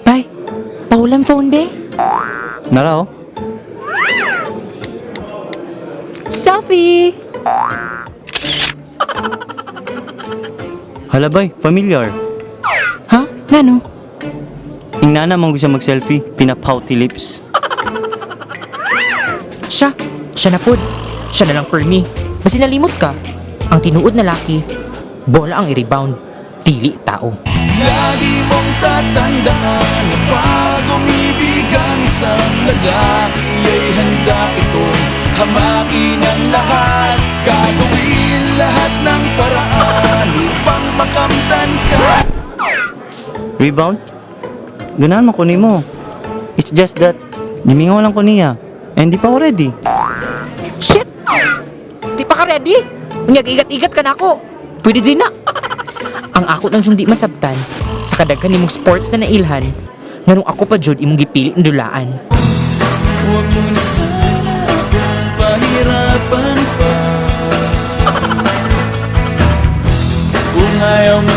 Bay, paulam phone be. Nara oh. Selfie! Hala bay, familiar. Ha? Ngano? Ingna man siya mag-selfie, pina-pouty lips. Siya. Siya na pod. Siya na lang for me. Basi nalimot ka. Ang tinuod na laki, bola ang i-rebound. Dili tao. Lagi mong tatandaan na pag umibig ang isang lalaki ay handa itong hamakin ang lahat. Gagawin lahat ng paraan upang makamtan ka. Rebound? Ganahan man ko nimo. It's just that, gimingaw lang ko niya. And di pa ako ready. Shit! Di pa ka ready? Unyag igat-igat ka na ako. Pwede din na. Ang ako lang jung di masabtan sa kadaghan nimong sports na nailhan, nganong ako pa jud imong gipili ng dulaan. Huwag mo na sana akong pahirapan pa. Kung ayaw mo